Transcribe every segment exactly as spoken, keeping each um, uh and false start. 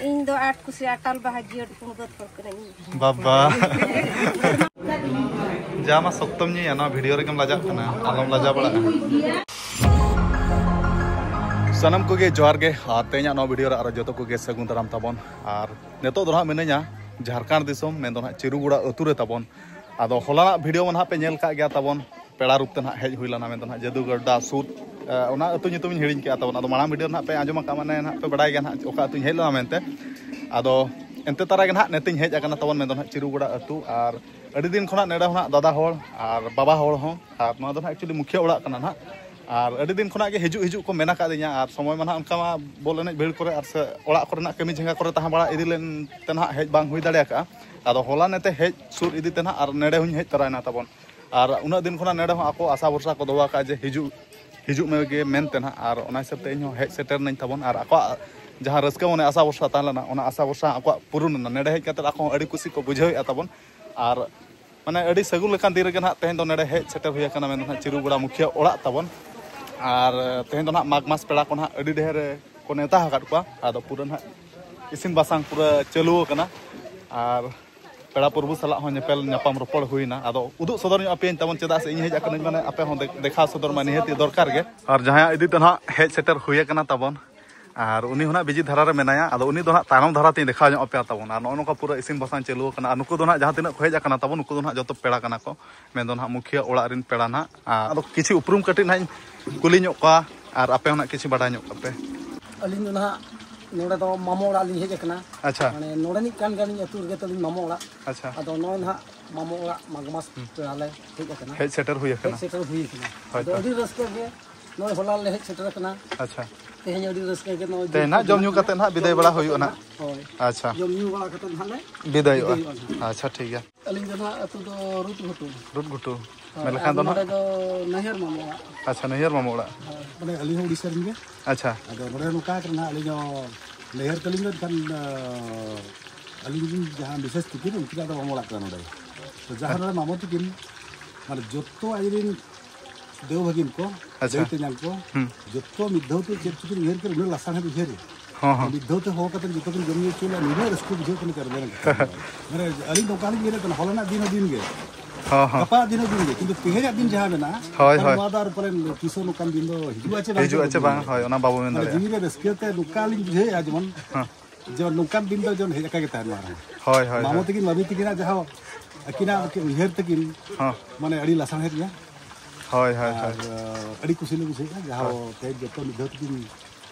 ᱤᱧ ᱫᱚ ᱟᱴ ᱠᱩᱥᱤ ᱟᱴᱟᱞ ᱵᱟᱦᱟ ᱡᱤᱭᱟᱹᱲ ᱯᱩᱸᱰ ᱵᱟᱹᱫᱽ ᱦᱚᱲ ᱠᱟᱹᱱᱟᱹᱧ᱾ ᱵᱟᱵᱟ᱾ ᱡᱟ ᱢᱟ ᱥᱚᱠᱛᱚᱢ ᱧᱩᱭᱟ, ᱱᱚᱣᱟ ᱵᱷᱤᱰᱤᱭᱳ ᱨᱮᱜᱮᱢ ᱞᱟᱡᱟᱜ ᱠᱟᱱᱟ, ᱟᱞᱚᱢ ᱞᱟᱡᱟ ᱵᱟᱲᱟᱜᱼᱟ᱾ ᱥᱟᱱᱟᱢ ᱠᱚᱜᱮ ᱡᱚᱦᱟᱨ ᱜᱮ, ᱟᱨ ᱛᱮᱦᱮᱧᱟᱜ ᱱᱚᱣᱟ ᱵᱷᱤᱰᱤᱭᱳ ᱨᱮ ᱟᱨᱚ ᱡᱚᱛᱚ ᱠᱚᱜᱮ ᱥᱟᱹᱜᱩᱱ ᱫᱟᱨᱟᱢ ᱛᱟᱵᱚᱱ᱾ ᱟᱨ ᱱᱤᱛᱚᱜ ᱫᱚ ᱱᱟᱦᱟᱜ ᱢᱤᱱᱟᱹᱧᱟ ᱡᱷᱟᱲᱠᱷᱚᱸᱰ ᱫᱤᱥᱚᱢ, ᱢᱮᱱᱫᱚ ᱱᱟᱦᱟᱜ ᱪᱤᱨᱩᱜᱩᱲᱟ ᱟᱹᱛᱩ ᱨᱮ ᱛᱟᱵᱚᱱ᱾ ᱟᱫᱚ ᱦᱚᱞᱟᱱᱟᱜ ᱵᱷᱤᱰᱤᱭᱳ ᱢᱟ ᱱᱟᱦᱟᱜ ᱯᱮ ᱧᱮᱞ ᱠᱟᱜ ᱜᱮᱭᱟ ᱛᱟᱵᱚᱱ, ᱯᱮᱲᱟ ᱨᱩᱯ ᱛᱮ ᱱᱟᱦᱟᱜ ᱦᱮᱡ ᱦᱩᱭ ᱞᱮᱱᱟ, ᱢᱮᱱᱫᱚ ᱱᱟᱦᱟᱜ ᱡᱟᱹᱫᱩᱜᱟᱹᱰᱰᱟ ᱥᱩᱨ, ᱮ, ᱚᱱᱟ ᱟᱹᱛᱩ ᱧᱩᱛᱩᱢᱤᱧ ᱦᱤᱲᱤᱧ ᱠᱮᱜᱼᱟ ᱛᱟᱵᱚᱱ᱾ ᱟᱫᱚ ᱢᱟᱲᱟᱝ ᱵᱷᱤᱰᱤᱭᱳ ᱱᱟᱦᱟᱜ ᱯᱮ ᱟᱸᱡᱚᱢ ᱟᱠᱟᱫ, ᱢᱟᱱᱮ ᱱᱟᱦᱟᱜ ᱯᱮ ᱵᱟᱲᱟᱭ ᱜᱮᱭᱟ ᱱᱟᱦᱟᱜ ᱚᱠᱟ ᱟᱹᱛᱩᱧ ᱦᱮᱡ ᱞᱮᱱᱟ ᱢᱮᱱᱛᱮ᱾ ᱟᱫᱚ ᱮᱱᱛᱮ ᱛᱟᱨᱟ ᱜᱮ ᱱᱟᱦᱟᱜ ᱱᱤᱛᱤᱧ ᱦᱮᱡ ᱟᱠᱟᱱᱟ ᱛᱟᱵᱚᱱ, ᱢᱮᱱᱫᱚ ᱱᱟᱦᱟᱜ ᱪᱤᱨᱩᱜᱩᱲᱟ ᱟᱹᱛᱩ᱾ ᱟᱨ ᱟᱹᱰᱤ ᱫᱤᱱ ᱠᱷᱚᱱᱟᱜ ᱱᱚᱰᱮ ᱦᱚᱸ ᱱᱟᱦᱟᱜ ᱫᱟᱫᱟ ᱦᱚᱲ ᱟᱨ ᱵᱟᱵᱟ ᱦᱚᱲ ᱦᱚᱸ, ᱟᱨ ᱱᱚᱣᱟ ᱫᱚ ᱱᱟᱦᱟᱜ ᱮᱠᱪᱩᱭᱮᱞᱤ ᱢᱩᱠᱷᱤᱭᱟᱹ ᱚᱲᱟᱜ ᱠᱟᱱᱟ ᱱᱟᱦᱟᱜ᱾ ᱟᱨ ᱟᱹᱰᱤ ᱫᱤᱱ ᱠᱷᱚᱱᱟᱜ ᱜᱮ ᱦᱤᱡᱩᱜ ᱦᱤᱡᱩᱜ ᱠᱚ ᱢᱮᱱ ᱟᱠᱟᱫᱤᱧᱟ, ᱟᱨ ᱥᱚᱢᱚᱭ ᱢᱟ ᱱᱟᱦᱟᱜ ᱚᱱᱠᱟ ᱢᱟ ᱵᱚᱞ ᱮᱱᱮᱡ ᱵᱷᱤᱲ ᱠᱚᱨᱮ ᱟᱨ ᱥᱮ ᱚᱲᱟᱜ ᱠᱚᱨᱮᱱᱟᱜ ᱠᱟᱹᱢᱤ ᱡᱷᱟᱸᱜᱟ ᱠᱚᱨᱮ ᱛᱟᱦᱮᱸ ᱵᱟᱲᱟ ᱤᱫᱤ ᱞᱮᱱ ᱛᱮ ᱱᱟᱦᱟᱜ ᱦᱮᱡ ᱵᱟᱝ ᱦᱩᱭ ᱫᱟᱲᱮ ᱟᱠᱟᱫᱼᱟ᱾ ᱟᱫᱚ ᱦᱚᱞᱟ ᱱᱮᱛᱮ ᱦᱮᱡ ᱥᱩᱨ ᱤᱫᱤ ᱛᱮ ᱱᱟᱦᱟᱜ ᱟᱨ ᱱᱚᱰᱮ ᱦᱚᱸᱧ ᱦᱮᱡ ᱛᱚᱨᱟᱭᱮᱱᱟ ᱛᱟᱵᱚᱱ᱾ ᱟᱨ ᱩᱱᱟᱹᱜ ᱫᱤᱱ ᱠᱷᱚᱱᱟᱜ ᱱᱚᱰᱮ ᱦᱚᱸ ᱟᱠᱚ ᱟᱥᱟ ᱵᱷᱚᱨᱥᱟ ᱠᱚ ᱫᱚᱦᱚ ᱟᱠᱟᱫᱼᱟ ᱡᱮ ᱦᱤᱡᱩᱜ, ᱦᱤᱡᱩᱜ ᱢᱮ ᱜᱮ ᱢᱮᱱᱛᱮ ᱱᱟᱦᱟᱜ, ᱟᱨ ᱚᱱᱟ ᱦᱤᱥᱟᱹᱵ ᱛᱮ ᱤᱧ ᱦᱚᱸ ᱦᱮᱡ ᱥᱮᱴᱮᱨ ᱱᱟᱹᱧ ᱛᱟᱵᱚᱱ᱾ ᱟᱨ ᱟᱠᱚᱣᱟᱜ ᱡᱟᱦᱟᱸ ᱨᱟᱹᱥᱠᱟᱹ ᱢᱚᱱᱮ ᱟᱥᱟ ᱵᱷᱚᱨᱥᱟ ᱛᱟᱦᱮᱸ ᱞᱮᱱᱟ, ᱚᱱᱟ ᱟᱥᱟ ᱵᱷᱚᱨᱥᱟ ᱟᱠᱚᱣᱟᱜ ᱯᱩᱨᱩᱱ ᱮᱱᱟ᱾ ᱱᱚᱰᱮ ᱦᱮᱡ ᱠᱟᱛᱮ ᱟᱠᱚ ᱦᱚᱸ ᱟᱹᱰᱤ ᱠᱩᱥᱤ ᱠᱚ ᱵᱩᱡᱷᱟᱹᱣᱮᱫᱼᱟ ᱛᱟᱵᱚᱱ᱾ ᱟᱨ ᱢᱟᱱᱮ ᱟᱹᱰᱤ ᱥᱟᱹᱜᱩᱱ ᱞᱮᱠᱟᱱ ᱫᱤᱱ ᱨᱮᱜᱮ ᱱᱟᱦᱟᱜ ᱛᱮᱦᱮᱧ ᱫᱚ ᱱᱚᱰᱮ ᱦᱮᱡ ᱥᱮᱴᱮᱨ ᱦᱩᱭ ᱟᱠᱟᱱᱟ, ᱢᱮᱱᱫᱚ ᱱᱟᱦᱟᱜ ᱪᱤᱨᱩᱜᱩᱲᱟ ᱢᱩᱠᱷᱤᱭᱟᱹ ᱚᱲᱟᱜ ᱛᱟᱵᱚᱱ᱾ ᱟᱨ ᱛᱮᱦᱮᱧ ᱫᱚ ᱱᱟᱦᱟᱜ ᱢᱟᱜᱽ ᱢᱟᱥ ᱯᱮᱲᱟ ᱠᱚ ᱱᱟᱦᱟᱜ ᱟᱹᱰᱤ ᱰᱷᱮᱨ ᱠᱚ ᱱᱮᱣᱛᱟ ᱟᱠᱟᱫ ᱠᱚᱣᱟ᱾ ᱟᱫᱚ ᱯᱩᱨᱟᱹ ᱱᱟᱦᱟᱜ ᱤᱥᱤᱱ ᱵᱟᱥᱟᱝ ᱯᱩᱨᱟᱹ ᱪᱟᱹᱞᱩ ᱟᱠᱟᱱᱟ᱾ ᱟᱨ ᱯᱮᱲᱟ ᱯᱩᱨᱵᱷᱩ ᱥᱟᱞᱟᱜ ᱦᱚᱸ ᱧᱮᱯᱮᱞ ᱧᱟᱯᱟᱢ ᱨᱚᱯᱚᱲ ᱦᱩᱭᱱᱟ᱾ ᱟᱫᱚ ᱩᱫᱩᱜ ᱥᱚᱫᱚᱨ ᱧᱚᱜ ᱟᱯᱮᱭᱟᱹᱧ ᱛᱟᱵᱚᱱ, ᱪᱮᱫᱟᱜ ᱥᱮ ᱤᱧ ᱦᱮᱡ ᱟᱠᱟᱱᱟᱹᱧ, ᱢᱟᱱᱮ ᱟᱯᱮ ᱦᱚᱸ ᱫᱮ-, ᱫᱮᱠᱷᱟᱣ ᱥᱚᱫᱚᱨ ᱢᱟ ᱱᱤᱦᱟᱹᱛᱤ ᱫᱚᱨᱠᱟᱨ ᱜᱮ᱾ ᱟᱨ ᱡᱟᱦᱟᱸᱭᱟᱜ ᱤᱫᱤ ᱛᱮ ᱱᱟᱦᱟᱜ ᱦᱮᱡ ᱥᱮᱴᱮᱨ ᱦᱩᱭ ᱟᱠᱟᱱᱟ ᱛᱟᱵᱚᱱ, ᱟᱨ ᱩᱱᱤ ᱦᱚᱸ ᱱᱟᱦᱟᱜ ᱵᱤᱡᱤ ᱫᱷᱟᱨᱟ ᱨᱮ ᱢᱮᱱᱟᱭᱟ᱾ ᱟᱫᱚ ᱩᱱᱤ ᱫᱚ ᱱᱟᱦᱟᱜ ᱛᱟᱭᱱᱚᱢ ᱫᱷᱟᱨᱟ ᱛᱮᱧ ᱫᱮᱠᱷᱟᱣ ᱧᱚᱜ ᱟᱯᱮᱭᱟ ᱛᱟᱵᱚᱱ᱾ ᱟᱨ ᱱᱚᱜᱼᱚ ᱱᱚᱝᱠᱟ ᱯᱩᱨᱟᱹ ᱤᱥᱤᱱ ᱵᱟᱥᱟᱝ ᱪᱟᱹᱞᱩ ᱟᱠᱟᱱᱟ᱾ ᱟᱨ ᱱᱩᱠᱩ ᱫᱚ ᱱᱟᱦᱟᱜ ᱡᱟᱦᱟᱸ ᱛᱤᱱᱟᱹᱜ ᱠᱚ ᱦᱮᱡ ᱟᱠᱟᱱᱟ ᱛᱟᱵᱚᱱ, ᱱᱩᱠᱩ ᱫᱚ ᱱᱟᱦᱟᱜ ᱡᱚᱛᱚ ᱯᱮᱲᱟ ᱠᱟᱱᱟ ᱠᱚ, ᱢᱮᱱᱫᱚ ᱱᱟᱦᱟᱜ ᱢᱩᱠᱷᱤᱭᱟᱹ ᱚᱲᱟᱜ ᱨᱮᱱ ᱯᱮᱲᱟ ᱱᱟᱦᱟᱜ᱾ ᱟᱨ ᱟᱫᱚ ᱠᱤᱪᱷᱩ ᱩᱯᱨᱩᱢ ᱠᱟᱹᱴᱤᱡ ᱱᱟᱦᱟᱜ ᱤᱧ ᱠᱩᱞᱤ ᱧᱚᱜ ᱠᱚᱣᱟ, ᱟᱨ ᱟᱯᱮ ᱦᱚᱸ ᱱᱟᱦᱟᱜ ᱠᱤᱪᱷᱩ ᱵᱟᱰᱟᱭ ᱧᱚᱜ ᱠᱟᱯᱮ᱾ ᱟᱹᱞᱤᱧ ᱫᱚ ᱱᱟᱦᱟᱜ ᱱᱚᱰᱮ ᱫᱚ ᱢᱟᱢᱚ ᱚᱲᱟᱜ ᱞᱤᱧ ᱦᱮᱡ ᱟᱠᱟᱱᱟ᱾ ᱟᱪᱪᱷᱟ᱾ ᱢᱟᱱᱮ ᱱᱚᱰᱮᱱᱤᱡ ᱠᱟᱱ ᱜᱮᱭᱟᱞᱤᱧ, ᱟᱹᱛᱩ ᱨᱮᱜᱮ ᱛᱟᱹᱞᱤᱧ ᱢᱟᱢᱚ ᱚᱲᱟᱜ᱾ ᱟᱪᱪᱷᱟ᱾ ᱟᱫᱚ ᱱᱚᱜᱼᱚᱭ ᱱᱟᱦᱟᱜ ᱢᱟᱢᱚ ᱚᱲᱟᱜ ᱢᱟᱜᱽ ᱢᱟᱥ ᱦᱩᱸ᱾ ᱯᱮᱲᱟ ᱞᱮ ᱦᱮᱡ ᱟᱠᱟᱱᱟ᱾ ᱦᱮᱡ ᱥᱮᱴᱮᱨ ᱦᱩᱭ ᱦᱮᱡ ᱟᱠᱟᱱᱟ᱾ ᱥᱮᱴᱮᱨ ᱦᱩᱭ ᱟᱠᱟᱱᱟ᱾ ᱦᱳᱭ ᱟᱫᱚ ᱛᱚ᱾ ᱟᱹᱰᱤ ᱨᱟᱹᱥᱠᱟᱹ ᱜᱮ ᱱᱚᱜᱼᱚᱭ ᱦᱚᱞᱟ ᱞᱮ ᱦᱮᱡ ᱥᱮᱴᱮᱨ ᱟᱠᱟᱱᱟ᱾ ᱟᱪᱪᱷᱟ᱾ ᱛᱮᱦᱮᱧ ᱟᱹᱰᱤ ᱨᱟᱹᱥᱠᱟᱹ ᱜᱮ ᱱᱚᱜᱼᱚᱭ ᱛᱮᱦᱮᱧ ᱡᱤᱞ ᱱᱟᱦᱟᱜ ᱠᱚ ᱡᱚᱢ ᱧᱩ ᱢᱮᱱᱟᱜ ᱠᱟᱛᱮ ᱛᱟᱵᱚᱱᱟ᱾ ᱱᱟᱦᱟᱜ ᱵᱤᱫᱟᱹᱭ ᱵᱟᱲᱟ ᱦᱩᱭᱩᱜᱼᱟ ᱱᱟᱦᱟᱜ᱾ ᱦᱳᱭ᱾ ᱟᱪᱪᱷᱟ᱾ ᱡᱚᱢ ᱧᱩ ᱵᱟᱲᱟ ᱠᱟᱛᱮ ᱱᱟᱦᱟᱜ ᱞᱮ ᱵᱤᱫᱟᱹᱭᱚᱜᱼᱟ᱾ ᱵᱤᱫᱟᱹᱭᱚᱜᱼᱟ ᱱᱟᱦᱟᱜ᱾ ᱟᱪᱪᱷᱟ, ᱴᱷᱤᱠ ᱜᱮᱭᱟ᱾ ᱟᱹᱞᱤᱧ ᱫᱚ ᱱᱟᱦᱟᱜ ᱟᱹᱛᱩ ᱫᱚ ᱨᱩᱫᱽᱜᱷᱩᱴᱩ᱾ ᱨᱩᱫᱽᱜᱷᱩᱴᱩ᱾ ᱦᱳᱭ, ᱢᱮᱱ ᱞᱮᱠᱷᱟᱱ ᱟᱨ ᱫᱚ ᱱᱟᱦᱟᱜ ᱱᱚᱰᱮ ᱫᱚ ᱱᱟᱹᱭᱦᱟᱹᱨ ᱢᱟᱢᱚ ᱚᱲᱟᱜ᱾ ᱟᱪᱪᱷᱟ, ᱱᱟᱹᱭᱦᱟᱹᱨ ᱢᱟᱢᱚ ᱚᱲᱟᱜ᱾ ᱦᱳᱭ᱾ ᱢᱟᱱᱮ ᱟᱹᱞᱤᱧ ᱦᱚᱸ ᱩᱲᱤᱥᱥᱟ ᱨᱮᱱ ᱜᱮ᱾ ᱟᱪᱪᱷᱟ᱾ ᱟᱫᱚ ᱱᱚᱰᱮ ᱱᱚᱝᱠᱟ ᱠᱟᱱᱟ, ᱟᱹᱞᱤᱧ ᱦᱚᱸ ᱱᱟᱹᱭᱦᱟᱹᱨ ᱛᱟᱹᱞᱤᱧ ᱫᱚ ᱮᱱᱠᱷᱟᱱ, ᱟᱹᱞᱤᱧ ᱨᱮᱱ ᱡᱟᱦᱟᱸ ᱢᱤᱥᱮᱥ ᱛᱤᱠᱤᱱ, ᱩᱱᱠᱤᱱᱟᱜ ᱫᱚ ᱢᱟᱢᱚ ᱚᱲᱟᱜ ᱠᱟᱱᱟ ᱱᱚᱰᱮ᱾ ᱛᱚ ᱡᱟᱦᱟᱸ ᱱᱚᱰᱮ ᱢᱟᱢᱚ ᱛᱤᱠᱤᱱ, ᱢᱟᱱᱮ ᱡᱚᱛᱚ ᱟᱡᱨᱮᱱ ᱫᱮᱣ ᱵᱷᱟᱹᱜᱤᱱ ᱠᱚ, ᱟᱪᱪᱷᱟ᱾ ᱫᱟᱹᱭ ᱛᱮᱧᱟᱝ ᱠᱚ, ᱦᱩᱸ᱾ ᱡᱚᱛᱚ ᱢᱤᱫ ᱫᱷᱟᱣ ᱛᱮ ᱪᱮᱫ ᱪᱚᱠᱤᱱ ᱩᱭᱦᱟᱹᱨ ᱠᱮᱫ, ᱩᱱᱟᱹᱜ ᱞᱟᱥᱟᱲᱦᱮᱫ ᱩᱭᱦᱟᱹᱨ᱾ ᱦᱚᱸ, ᱦᱚᱸ᱾ ᱢᱤᱫ ᱫᱷᱟᱣ ᱛᱮ ᱦᱚᱦᱚ ᱠᱟᱛᱮ ᱡᱚᱛᱚ ᱠᱤᱱ ᱡᱚᱢ ᱧᱩ ᱦᱚᱪᱚ ᱞᱮᱫ, ᱱᱩᱱᱟᱹᱜ ᱨᱟᱹᱥᱠᱟᱹ ᱵᱩᱡᱷᱟᱹᱜ ᱠᱟᱱᱟ ᱪᱮᱫ ᱢᱮᱱ ᱠᱟᱛᱷᱟ᱾ ᱢᱟᱱᱮ ᱟᱹᱞᱤᱧ ᱫᱚ ᱚᱠᱟ ᱞᱤᱧ ᱧᱮᱞᱮᱫ ᱠᱟᱱᱟ, ᱦᱚᱞᱟᱱᱟᱜ ᱫᱤᱱ ᱦᱚᱸ ᱫᱤᱱ ᱜᱮ, ᱦᱚᱸ, ᱦᱚᱸ᱾ ᱜᱟᱯᱟ ᱫᱤᱱ ᱦᱚᱸ ᱫᱤᱱ ᱜᱮ, ᱠᱤᱱᱛᱩ ᱛᱮᱦᱮᱧᱟᱜ ᱫᱤᱱ ᱡᱟᱦᱟᱸ ᱢᱮᱱᱟᱜᱼᱟ, ᱦᱳᱭ, ᱢᱟᱱᱮ ᱦᱳᱭ᱾ ᱱᱚᱣᱟ ᱫᱚ ᱟᱨ ᱯᱟᱞᱮᱱ ᱛᱤᱥ ᱦᱚᱸ ᱱᱚᱝᱠᱟᱱ ᱫᱤᱱ ᱫᱚ ᱦᱤᱡᱩᱜᱼᱟ ᱪᱮ ᱵᱟᱝ ᱦᱤᱡᱩᱜᱼᱟ ᱪᱮ ᱵᱟᱝ, ᱦᱳᱭ, ᱚᱱᱟ ᱵᱟᱵᱚ ᱢᱮᱱ ᱢᱟᱱᱮ ᱫᱟᱲᱮᱭᱟᱜᱼᱟ᱾ ᱡᱤᱣᱤ ᱨᱮ ᱨᱟᱹᱥᱠᱟᱹ ᱛᱮ ᱱᱚᱝᱠᱟ ᱞᱤᱧ ᱵᱩᱡᱷᱟᱹᱣᱮᱫᱼᱟ, ᱡᱮᱢᱚᱱ ᱦᱚᱸ᱾ ᱡᱮᱢᱚᱱ ᱱᱚᱝᱠᱟᱱ ᱫᱤᱱ ᱫᱚ ᱡᱮᱢᱚᱱ ᱦᱮᱡ ᱟᱠᱟ ᱜᱮ ᱛᱟᱦᱮᱱ ᱢᱟ᱾ ᱦᱳᱭ, ᱦᱳᱭ, ᱢᱟᱢᱚ ᱦᱳᱭ᱾ ᱛᱟᱹᱠᱤᱱ ᱢᱟᱹᱢᱤ ᱛᱟᱹᱠᱤᱱᱟᱜ ᱡᱟᱦᱟᱸ ᱟᱹᱠᱤᱱᱟᱜ ᱩᱭᱦᱟᱹᱨ ᱛᱟᱹᱠᱤᱱ, ᱦᱚᱸ᱾ ᱢᱟᱱᱮ ᱟᱹᱰᱤ ᱞᱟᱥᱟᱲᱦᱮᱫ ᱜᱮᱭᱟ᱾ ᱦᱳᱭ, ᱦᱳᱭ, ᱦᱳᱭ᱾ ᱟᱨ ᱟᱹᱰᱤ ᱠᱩᱥᱤ ᱞᱮ ᱵᱩᱡᱷᱟᱹᱣᱮᱫᱼᱟ, ᱡᱟᱦᱟᱸ ᱛᱮᱦᱮᱧ ᱡᱚᱛᱚ ᱢᱤᱫ ᱫᱷᱟᱣ ᱛᱮᱠᱤᱱ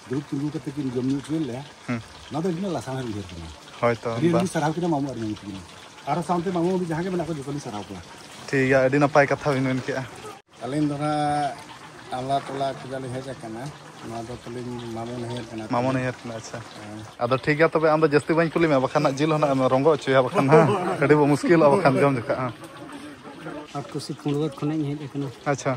ᱫᱩᱲᱩᱵ ᱛᱤᱸᱜᱩ ᱠᱟᱛᱮ ᱠᱤᱱ ᱡᱚᱢ ᱧᱩ ᱦᱚᱪᱚᱭᱮᱫ ᱞᱮᱭᱟ᱾ ᱦᱩᱸ᱾ ᱱᱚᱣᱟ ᱫᱚ ᱟᱹᱰᱤ ᱞᱟᱥᱟᱲᱦᱮᱫ ᱩᱭᱦᱟᱹᱨ ᱠᱟᱱᱟ᱾ ᱦᱳᱭ ᱛᱚ, ᱟᱹᱰᱤ ᱵᱟ- ᱟᱹᱰᱤ ᱥᱟᱨᱦᱟᱣ ᱠᱤᱱᱟ ᱢᱟᱢᱚ ᱟᱨ ᱢᱟᱹᱢᱤ ᱛᱟᱹᱠᱤᱱ, ᱟᱨᱚ ᱥᱟᱶᱛᱮ ᱢᱟᱢᱚ ᱢᱟᱹᱢᱤ ᱡᱟᱦᱟᱸ ᱜᱮ ᱢᱮᱱᱟᱜ ᱠᱚᱣᱟ, ᱡᱚᱛᱚ ᱞᱤᱧ ᱥᱟᱨᱦᱟᱣ ᱠᱚᱣᱟ᱾ ᱴᱷᱤᱠ ᱜᱮᱭᱟ, ᱟᱹᱰᱤ ᱱᱟᱯᱟᱭ ᱠᱟᱛᱷᱟ ᱵᱤᱱ ᱢᱮᱱ ᱠᱮᱜᱼᱟ᱾ ᱟᱹᱞᱤᱧ ᱫᱚ ᱱᱟᱦᱟᱜ ᱟᱢᱞᱟ ᱴᱚᱞᱟ ᱠᱷᱚᱱᱟᱜ ᱞᱤᱧ ᱦᱮᱡ ᱟᱠᱟᱱᱟ᱾ ᱱᱚᱣᱟ ᱫᱚ ᱛᱟᱹᱞᱤᱧ ᱢᱟᱢᱚ ᱱᱟᱹᱭᱦᱟᱹᱨ ᱠᱟᱱᱟ᱾ ᱢᱟᱢᱚ ᱱᱟᱹᱭᱦᱟᱹᱨ ᱠᱟᱱᱟ, ᱟᱪᱪᱷᱟ᱾ ᱟᱫᱚ ᱴᱷᱤᱠ ᱜᱮᱭᱟ, ᱛᱚᱵᱮ ᱟᱢ ᱫᱚ ᱡᱟᱹᱥᱛᱤ ᱵᱟᱹᱧ ᱠᱩᱞᱤ ᱢᱮᱭᱟ, ᱵᱟᱠᱷᱟᱱ ᱦᱟᱸᱜ ᱡᱤᱞ ᱦᱚᱸ ᱱᱟᱜ ᱮᱢ ᱨᱚᱸᱜᱚ ᱦᱚᱪᱚᱭᱟ, ᱵᱟᱠᱷᱟᱱ ᱦᱟᱸᱜ ᱟᱹᱰᱤ ᱵᱚ ᱢᱩᱥᱠᱤᱞᱚᱜᱼᱟ ᱵᱟᱠᱷᱟᱱ ᱡᱚᱢ ᱡᱚᱠᱷᱟᱜ ᱦᱟᱸᱜ᱾ ᱟᱨ ᱠᱩᱥᱤ ᱯᱩᱸᱰᱣᱟᱹᱫ ᱠᱷᱚᱱᱟᱜ ᱤᱧ ᱦᱮᱡ ᱟᱠᱟᱱᱟ᱾ ᱟᱪᱪᱷᱟ,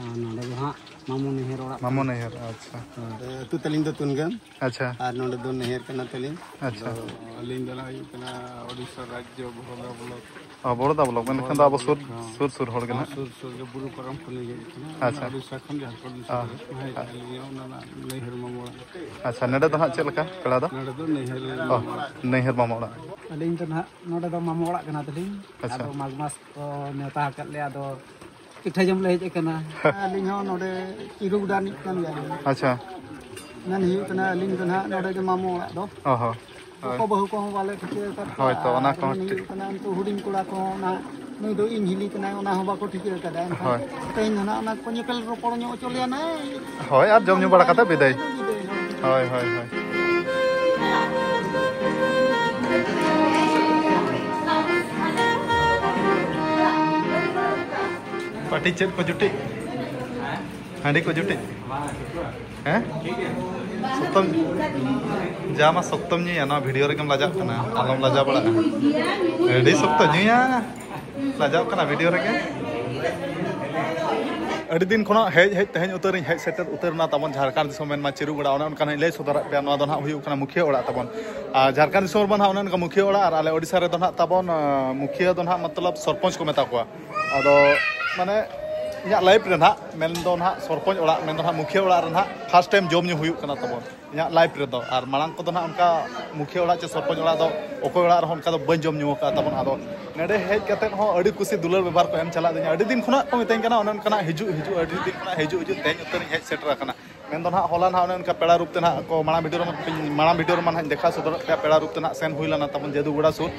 ᱟᱨ ᱱᱚᱰᱮ ᱫᱚ ᱦᱟᱸᱜ ᱢᱟᱢᱚ ᱱᱟᱹᱭᱦᱟᱹᱨ ᱚᱲᱟᱜ ᱢᱟᱢᱚ ᱠᱟᱱᱟ᱾ ᱱᱟᱹᱭᱦᱟᱹᱨ, ᱟᱪᱪᱷᱟ, ᱦᱳᱭ᱾ ᱟᱹᱛᱩ ᱛᱟᱹᱞᱤᱧ ᱫᱚ ᱛᱩᱱᱜᱟᱹᱢ ᱟᱪᱪᱷᱟ, ᱟᱨ ᱱᱚᱰᱮ ᱫᱚ ᱱᱟᱹᱭᱦᱟᱹᱨ ᱠᱟᱱᱟ ᱛᱟᱹᱞᱤᱧ᱾ ᱟᱪᱪᱷᱟ᱾ ᱟᱫᱚ ᱟᱹᱞᱤᱧ ᱫᱚ ᱱᱟᱦᱟᱜ ᱦᱩᱭᱩᱜ ᱠᱟᱱᱟ ᱳᱰᱤᱥᱟ ᱨᱟᱡᱽᱡᱚ ᱵᱷᱚᱨᱚᱫᱟ ᱵᱞᱚᱠ᱾ ᱚ, ᱵᱚᱨᱚᱫᱟ ᱵᱞᱚᱠ, ᱢᱮᱱᱠᱷᱟᱱ ᱫᱚ ᱟᱵᱚ ᱥᱩᱨ, ᱥᱩᱨ ᱥᱩᱨ ᱦᱚᱲ ᱜᱮ ᱦᱚᱸ, ᱱᱟᱦᱟᱜ᱾ ᱥᱩᱨ ᱥᱩᱨ ᱜᱮ, ᱵᱩᱨᱩ ᱯᱟᱨᱚᱢ ᱠᱷᱚᱱ ᱞᱤᱧ ᱦᱮᱡ ᱟᱠᱟᱱᱟ᱾ ᱟᱪᱪᱷᱟ᱾ ᱳᱰᱤᱥᱟ ᱠᱷᱚᱱ ᱡᱷᱟᱲᱠᱷᱚᱸᱰ ᱫᱤᱥᱚᱢ ᱦᱚᱸ᱾ ᱨᱮ᱾ ᱦᱮᱸ, ᱟᱹᱞᱤᱧ ᱚᱱᱟ ᱱᱟᱹᱭᱦᱟᱹᱨ ᱢᱟᱢᱚ ᱚᱲᱟᱜ᱾ ᱟᱪᱪᱷᱟ, ᱱᱚᱰᱮ ᱫᱚ ᱱᱟᱦᱟᱜ ᱪᱮᱫ ᱞᱮᱠᱟ ᱯᱮᱲᱟ ᱫᱚ? ᱱᱚᱰᱮ ᱫᱚ ᱱᱟᱹᱭᱦᱟᱹᱨ ᱚ, ᱢᱟᱢᱚ ᱚᱲᱟᱜ᱾ ᱱᱟᱹᱭᱦᱟᱹᱨ ᱢᱟᱢᱚ ᱚᱲᱟᱜ᱾ ᱟᱹᱞᱤᱧ ᱫᱚ ᱱᱟᱦᱟᱜ ᱱᱚᱰᱮ ᱫᱚ ᱢᱟᱢᱚ ᱚᱲᱟᱜ ᱠᱟᱱᱟ ᱛᱟᱹᱞᱤᱧ᱾ ᱟᱪᱪᱷᱟ᱾ ᱟᱫᱚ ᱢᱟᱜᱽ ᱢᱟᱥ ᱠᱚ ᱱᱮᱣᱛᱟ ᱟᱠᱟᱫ ᱞᱮᱭᱟ, ᱟᱫᱚ ᱯᱤᱴᱷᱟᱹ ᱡᱚᱢ ᱞᱮ ᱦᱮᱡ ᱟᱠᱟᱱᱟ᱾ ᱟᱹᱞᱤᱧ ᱦᱚᱸ ᱱᱚᱰᱮ ᱪᱤᱨᱩ ᱜᱚᱰᱟ ᱨᱤᱱᱤᱡ ᱠᱟᱱ ᱜᱮᱭᱟᱞᱤᱧ᱾ ᱟᱪᱪᱷᱟ᱾ ᱢᱮᱱ ᱦᱩᱭᱩᱜ ᱠᱟᱱᱟ, ᱟᱹᱞᱤᱧ ᱫᱚ ᱱᱟᱦᱟᱜ ᱱᱚᱰᱮ ᱜᱮ ᱢᱟᱢᱚ ᱚᱲᱟᱜ ᱫᱚ᱾ ᱚ ᱦᱚᱸ᱾ ᱦᱳᱭ᱾ ᱜᱚᱜᱚ ᱵᱟᱹᱦᱩ ᱠᱚᱦᱚᱸ ᱵᱟᱞᱮ ᱴᱷᱤᱠᱟᱹ ᱟᱠᱟᱫ ᱠᱚᱣᱟ᱾ ᱦᱳᱭ ᱛᱚ, ᱚᱱᱟ ᱟᱨ ᱠᱚᱦᱚᱸ ᱢᱮᱱ ᱴᱷᱤᱠ᱾ ᱦᱩᱭᱩᱜ ᱠᱟᱱᱟ, ᱩᱱᱠᱩ ᱦᱩᱰᱤᱧ ᱠᱚᱲᱟ ᱠᱚᱦᱚᱸ ᱚᱱᱟ ᱱᱩᱭ ᱫᱚ ᱤᱧ ᱦᱤᱞᱤ ᱠᱟᱱᱟᱭ, ᱚᱱᱟ ᱦᱚᱸ ᱵᱟᱠᱚ ᱴᱷᱤᱠᱟᱹ ᱟᱠᱟᱫᱟ᱾ ᱮᱱᱠᱷᱟᱱ ᱦᱳᱭ᱾ ᱛᱮᱦᱮᱧ ᱫᱚ ᱱᱟᱦᱟᱜ ᱚᱱᱟ ᱠᱚ ᱧᱮᱯᱮᱞ ᱨᱚᱯᱚᱲ ᱧᱚᱜ ᱦᱚᱪᱚ ᱞᱮᱭᱟ ᱱᱟᱭ᱾ ᱦᱳᱭ, ᱟᱨ ᱡᱚᱢ ᱧᱩ ᱵᱟᱲᱟ ᱠᱟᱛᱮ ᱵᱤᱫᱟᱹᱭ᱾ ᱦᱳᱭ, ᱦᱳᱭ, ᱦᱳᱭ᱾ ᱯᱟᱹᱴᱤ ᱪᱮᱫ ᱠᱚ ᱡᱩᱴᱤ? ᱦᱟᱺᱰᱤ ᱠᱚ ᱡᱩᱴᱤ? ᱦᱮᱸ? ᱥᱚᱠᱛᱚᱢ, ᱡᱟ ᱢᱟ ᱥᱚᱠᱛᱚᱢ ᱧᱩᱭᱟ, ᱱᱚᱣᱟ ᱵᱷᱤᱰᱤᱭᱳ ᱨᱮᱜᱮᱢ ᱞᱟᱡᱟᱜ ᱠᱟᱱᱟ, ᱟᱞᱚᱢ ᱞᱟᱡᱟ ᱵᱟᱲᱟᱜᱼᱟ᱾ ᱟᱹᱰᱤ ᱥᱚᱠᱛᱚ ᱧᱩᱭᱟ, ᱞᱟᱡᱟᱜ ᱠᱟᱱᱟ ᱵᱷᱤᱰᱤᱭᱳ ᱨᱮᱜᱮ᱾ ᱟᱹᱰᱤ ᱫᱤᱱ ᱠᱷᱚᱱᱟᱜ ᱦᱮᱡ ᱦᱮᱡ ᱛᱮᱦᱮᱧ ᱩᱛᱟᱹᱨᱤᱧ ᱦᱮᱡ ᱥᱮᱴᱮᱨ ᱩᱛᱟᱹᱨ ᱮᱱᱟ ᱛᱟᱵᱚᱱ ᱡᱷᱟᱲᱠᱷᱚᱸᱰ ᱫᱤᱥᱚᱢ ᱢᱮᱱᱢᱟ ᱪᱤᱨᱩ ᱜᱚᱰᱟ᱾ ᱚᱱᱮ ᱚᱱᱠᱟ ᱱᱟᱜ ᱤᱧ ᱞᱟᱹᱭ ᱥᱚᱫᱚᱨᱟᱫ ᱯᱮᱭᱟ, ᱱᱚᱣᱟ ᱫᱚ ᱱᱟᱦᱟᱜ ᱦᱩᱭᱩᱜ ᱠᱟᱱᱟ ᱢᱩᱠᱷᱤᱭᱟᱹ ᱚᱲᱟᱜ ᱛᱟᱵᱚᱱ᱾ ᱟᱨ ᱡᱷᱟᱲᱠᱷᱚᱸᱰ ᱫᱤᱥᱚᱢ ᱨᱮᱢᱟ ᱱᱟᱦᱟᱜ ᱚᱱᱮ ᱚᱱᱠᱟ ᱢᱩᱠᱷᱤᱭᱟᱹ ᱚᱲᱟᱜ, ᱟᱨ ᱟᱞᱮ ᱳᱰᱤᱥᱟ ᱨᱮᱫᱚ ᱱᱟᱦᱟᱜ ᱛᱟᱵᱚᱱ, ᱟᱸ, ᱢᱩᱠᱷᱤᱭᱟᱹ ᱫᱚ ᱱᱟᱦᱟᱜ ᱢᱚᱛᱞᱚᱵ ᱥᱚᱨᱯᱚᱧᱪ ᱠᱚ ᱢᱮᱛᱟ ᱠᱚᱣᱟ᱾ ᱟᱫᱚ ᱢᱟᱱᱮ ᱤᱧᱟᱹᱜ ᱞᱟᱭᱤᱯᱷ ᱨᱮ ᱱᱟᱦᱟᱜ ᱢᱮᱱᱫᱚ ᱱᱟᱦᱟᱜ ᱥᱚᱨᱯᱚᱧᱪ ᱚᱲᱟᱜ ᱢᱮᱱᱫᱚ ᱱᱟᱦᱟᱜ ᱢᱩᱠᱷᱤᱭᱟᱹ ᱚᱲᱟᱜ ᱨᱮ ᱱᱟᱦᱟᱜ ᱯᱷᱟᱥᱴ ᱴᱟᱭᱤᱢ ᱡᱚᱢ ᱧᱩ ᱦᱩᱭᱩᱜ ᱠᱟᱱᱟ ᱛᱟᱵᱚᱱ ᱤᱧᱟᱹᱜ ᱞᱟᱭᱤᱯᱷ ᱨᱮᱫᱚ᱾ ᱟᱨ ᱢᱟᱲᱟᱝ ᱠᱚᱫᱚ ᱱᱟᱦᱟᱜ ᱚᱱᱠᱟ ᱢᱩᱠᱷᱤᱭᱟᱹ ᱚᱲᱟᱜ ᱪᱮ ᱥᱚᱨᱯᱚᱧᱪ ᱚᱲᱟᱜ ᱫᱚ ᱚᱠᱚᱭ ᱚᱲᱟᱜ ᱨᱮᱦᱚᱸ ᱚᱱᱠᱟ ᱫᱚ ᱵᱟᱹᱧ ᱡᱚᱢ ᱧᱩ ᱟᱠᱟᱫᱼᱟ ᱛᱟᱵᱚᱱ᱾ ᱟᱫᱚ ᱱᱚᱰᱮ ᱦᱮᱡ ᱠᱟᱛᱮᱫ ᱦᱚᱸ ᱟᱹᱰᱤ ᱠᱩᱥᱤ ᱫᱩᱞᱟᱹᱲ ᱵᱮᱵᱚᱦᱟᱨ ᱠᱚ ᱮᱢ ᱪᱟᱞᱟᱜ ᱫᱤᱧᱟ᱾ ᱟᱹᱰᱤ ᱫᱤᱱ ᱠᱷᱚᱱᱟᱜ ᱠᱚ ᱢᱤᱛᱟᱹᱧ ᱠᱟᱱᱟ, ᱚᱱᱮ ᱚᱱᱠᱟᱱᱟᱜ ᱦᱤᱡᱩᱜ ᱦᱤᱡᱩᱜ ᱟᱹᱰᱤ ᱫᱤᱱ ᱠᱷᱚᱱᱟᱜ ᱦᱤᱡᱩᱜ ᱦᱤᱡᱩᱜ ᱛᱮᱦᱮᱧ ᱩᱛᱟᱹᱨᱤᱧ ᱦᱮᱡ ᱥᱮᱴᱮᱨ ᱟᱠᱟᱱᱟ᱾ ᱢᱮᱱᱫᱚ ᱱᱟᱦᱟᱜ ᱦᱚᱞᱟ ᱱᱟᱦᱟᱜ ᱚᱱᱮ ᱚᱱᱠᱟ ᱯᱮᱲᱟ ᱨᱩᱯ ᱛᱮ ᱱᱟᱦᱟᱜ ᱠᱚ ᱢᱟᱲᱟᱝ ᱵᱷᱤᱰᱤᱭᱳ ᱨᱮᱢᱟ ᱢᱟᱲᱟᱝ ᱵᱷᱤᱰᱤᱭᱳ ᱨᱮᱢᱟ ᱱᱟᱦᱟᱜ ᱤᱧ ᱫᱮᱠᱷᱟᱣ ᱥᱚᱫᱚᱨ ᱯᱮᱭᱟ ᱯᱮᱲᱟ ᱨᱩᱯ ᱛᱮ ᱱᱟᱦᱟᱜ ᱥᱮᱱ ᱦᱩᱭ ᱞᱮᱱᱟ ᱛᱟᱵᱚᱱ ᱡᱟᱹᱫᱩᱜᱚᱲᱟ ᱥᱩᱨ᱾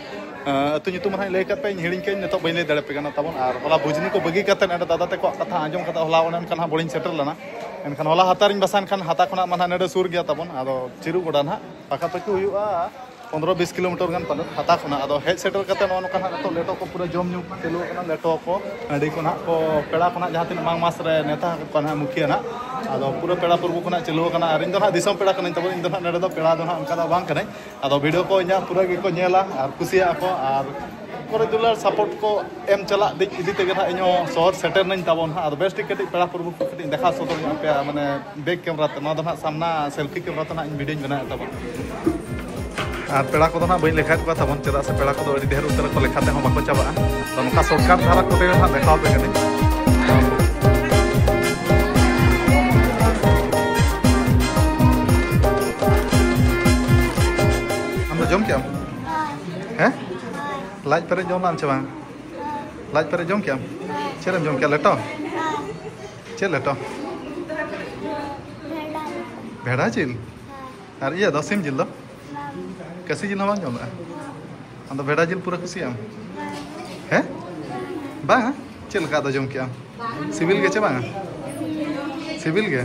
ᱟᱹᱛᱩ ᱧᱩᱛᱩᱢ ᱱᱟᱦᱟᱜ ᱤᱧ ᱞᱟᱹᱭ ᱠᱟᱫ ᱯᱮᱭᱟ, ᱤᱧ ᱦᱤᱲᱤᱧ ᱠᱟᱜ ᱱᱤᱛᱚᱜ ᱵᱟᱹᱧ ᱞᱟᱹᱭ ᱫᱟᱲᱮ ᱯᱮ ᱠᱟᱱᱟ ᱛᱟᱵᱚᱱ᱾ ᱟᱨ ᱦᱚᱞᱟ ᱵᱩᱡᱽᱱᱤ ᱠᱚ ᱵᱟᱹᱜᱤ ᱠᱟᱛᱮ ᱱᱚᱰᱮ ᱫᱟᱫᱟ ᱛᱟᱠᱚᱣᱟᱜ ᱠᱟᱛᱷᱟ ᱟᱸᱡᱚᱢ ᱠᱟᱛᱮ ᱦᱚᱞᱟ ᱚᱱᱮ ᱚᱱᱠᱟ ᱱᱟᱦᱟᱜ ᱵᱚᱲᱤᱧ ᱥᱮᱴᱮᱨ ᱞᱮᱱᱟ᱾ ᱮᱱᱠᱷᱟᱱ ᱦᱚᱞᱟ ᱦᱟᱛᱟᱨᱤᱧ ᱵᱟᱥᱟᱱ ᱠᱷᱟᱱ ᱦᱟᱛᱟ ᱠᱷᱚᱱᱟᱜ ᱢᱟ ᱱᱟᱦᱟᱜ ᱱᱚᱰᱮ ᱥᱩᱨ ᱜᱮᱭᱟ ᱛᱟᱵᱚᱱ, ᱟᱫᱚ ᱪᱤᱨᱩᱜᱚᱲᱟ ᱱᱟᱦᱟᱜ ᱯᱟᱠᱟᱯᱟᱠᱤ ᱦᱩᱭᱩᱜᱼᱟ ᱯᱚᱱᱫᱽᱨᱚ ᱵᱤᱥ ᱠᱤᱞᱳᱢᱤᱴᱟᱨ ᱜᱟᱱ ᱯᱟᱞᱮᱫ ᱦᱟᱛᱟ ᱠᱷᱚᱱᱟᱜ᱾ ᱟᱫᱚ ᱦᱮᱡ ᱥᱮᱴᱮᱨ ᱠᱟᱛᱮ ᱱᱚᱜᱼᱚ ᱱᱚᱝᱠᱟ ᱱᱟᱦᱟᱜ ᱱᱤᱛᱚᱜ ᱞᱮᱴᱚ ᱠᱚ ᱯᱩᱨᱟᱹ ᱡᱚᱢ ᱧᱩ ᱪᱟᱹᱞᱩ ᱟᱠᱟᱱᱟ᱾ ᱞᱮᱴᱚ ᱠᱚ ᱦᱟᱺᱰᱤ ᱠᱚ ᱱᱟᱦᱟᱜ ᱠᱚ ᱯᱮᱲᱟ ᱠᱚ ᱱᱟᱦᱟᱜ ᱡᱟᱦᱟᱸ ᱛᱤᱱᱟᱹᱜ ᱢᱟᱝ ᱢᱟᱥ ᱨᱮ ᱱᱮᱣᱛᱟ ᱟᱠᱟᱫ ᱠᱚᱣᱟ ᱱᱟᱦᱟᱜ ᱢᱩᱠᱷᱤᱭᱟᱹ ᱱᱟᱦᱟᱜ, ᱟᱫᱚ ᱯᱩᱨᱟᱹ ᱯᱮᱲᱟ ᱯᱨᱚᱵᱷᱩ ᱠᱚ ᱱᱟᱦᱟᱜ ᱪᱟᱹᱞᱩ ᱟᱠᱟᱱᱟ᱾ ᱟᱨ ᱤᱧ ᱫᱚ ᱱᱟᱦᱟᱜ ᱫᱤᱥᱚᱢ ᱯᱮᱲᱟ ᱠᱟᱹᱱᱟᱹᱧ ᱛᱟᱵᱚᱱ, ᱤᱧ ᱫᱚ ᱱᱟᱦᱟᱜ ᱱᱚᱰᱮ ᱫᱚ ᱯᱮᱲᱟ ᱫᱚ ᱱᱟᱦᱟᱜ ᱚᱱᱠᱟ ᱫᱚ ᱵᱟᱝ ᱠᱟᱹᱱᱟᱹᱧ᱾ ᱟᱫᱚ ᱵᱷᱤᱰᱤᱭᱳ ᱠᱚ ᱤᱧᱟᱹᱜ ᱯᱩᱨᱟᱹ ᱜᱮᱠᱚ ᱧᱮᱞᱟ ᱟᱨ ᱠᱩᱥᱤᱭᱟᱜᱼᱟ ᱠᱚ᱾ ᱟᱨ ᱠᱚ ᱨᱮᱜᱩᱞᱟᱨ ᱥᱟᱯᱳᱨᱴ ᱠᱚ ᱮᱢ ᱪᱟᱞᱟᱜ ᱫᱤᱠ ᱤᱫᱤ ᱛᱮᱜᱮ ᱱᱟᱦᱟᱜ ᱤᱧᱦᱚᱸ ᱥᱚᱦᱚᱨ ᱥᱮᱴᱮᱨ ᱱᱟᱹᱧ ᱛᱟᱵᱚᱱ ᱦᱟᱸᱜ᱾ ᱟᱫᱚ ᱵᱮᱥ ᱴᱷᱤᱠ ᱠᱟᱹᱴᱤᱡ ᱯᱮᱲᱟ ᱯᱨᱚᱵᱷᱩ ᱠᱚ ᱠᱟᱹᱴᱤᱡ ᱤᱧ ᱫᱮᱠᱷᱟᱣ ᱥᱚᱫᱚᱨ ᱧᱚᱜ ᱟᱯᱮᱭᱟ, ᱢᱟᱱᱮ ᱵᱮᱠ ᱠᱮᱢᱮᱨᱟ ᱛᱮ᱾ ᱱᱚᱣᱟ ᱫᱚ ᱱᱟᱦᱟᱜ ᱥᱟᱢᱱᱟ ᱥᱮᱞᱯᱷᱤ ᱠᱮᱢᱮᱨᱟ ᱛᱮ ᱱᱟᱦᱟᱜ ᱤᱧ ᱵᱷᱤᱰᱤᱭᱳᱧ ᱵᱮᱱᱟᱣᱮᱫ ᱛᱟᱵᱚᱱ᱾ ᱟᱨ ᱯᱮᱲᱟ ᱠᱚᱫᱚ ᱱᱟᱦᱟᱜ ᱵᱟᱹᱧ ᱞᱮᱠᱷᱟᱭᱮᱫ ᱠᱚᱣᱟ ᱛᱟᱵᱚᱱ, ᱪᱮᱫᱟᱜ ᱥᱮ ᱯᱮᱲᱟ ᱠᱚᱫᱚ ᱟᱹᱰᱤ ᱰᱷᱮᱨ ᱩᱛᱟᱹᱨ ᱟᱠᱚ, ᱞᱮᱠᱷᱟ ᱛᱮᱦᱚᱸ ᱵᱟᱠᱚ ᱪᱟᱵᱟᱜᱼᱟ᱾ ᱟᱫᱚ ᱱᱚᱝᱠᱟ ᱥᱚᱨᱴᱠᱟᱴ ᱫᱷᱟᱨᱟ ᱠᱚᱛᱮ ᱜᱮ ᱱᱟᱦᱟᱜ ᱫᱮᱠᱷᱟᱣ ᱟᱯᱮ ᱠᱟᱹᱱᱟᱹᱧ᱾ ᱟᱢ ᱫᱚ ᱡᱚᱢ ᱠᱮᱜ ᱟᱢ? ᱦᱮᱸ? ᱞᱟᱡ ᱯᱮᱨᱮᱡ ᱡᱚᱢ ᱞᱟᱜ ᱟᱢ ᱪᱮ ᱵᱟᱝ? ᱞᱟᱡ ᱯᱮᱨᱮᱡ ᱡᱚᱢ ᱠᱮᱜ ᱟᱢ? ᱪᱮᱫ ᱮᱢ ᱡᱚᱢ ᱠᱮᱜᱼᱟ? ᱞᱮᱴᱚ? ᱪᱮᱫ ᱞᱮᱴᱚ? ᱵᱷᱮᱰᱟ ᱡᱤᱞ? ᱟᱨ ᱤᱭᱟᱹ ᱫᱚ ᱥᱤᱢ ᱡᱤᱞ ᱫᱚ? ᱠᱟᱹᱥᱤ ᱡᱤᱞ ᱦᱚᱸ ᱵᱟᱢ ᱡᱚᱢ ᱞᱮᱜᱼᱟ? ᱟᱢ ᱫᱚ ᱵᱷᱮᱰᱟ ᱡᱤᱞ ᱯᱩᱨᱟᱹ ᱠᱩᱥᱤᱭᱟᱜ ᱟᱢ? ᱦᱮᱸ? ᱵᱟᱝ? ᱪᱮᱫ ᱞᱮᱠᱟ ᱟᱫᱚ ᱡᱚᱢ ᱠᱮᱜ ᱟᱢ? ᱥᱤᱵᱤᱞ ᱜᱮ ᱪᱮ ᱵᱟᱝᱟ? ᱥᱤᱵᱤᱞ ᱜᱮ?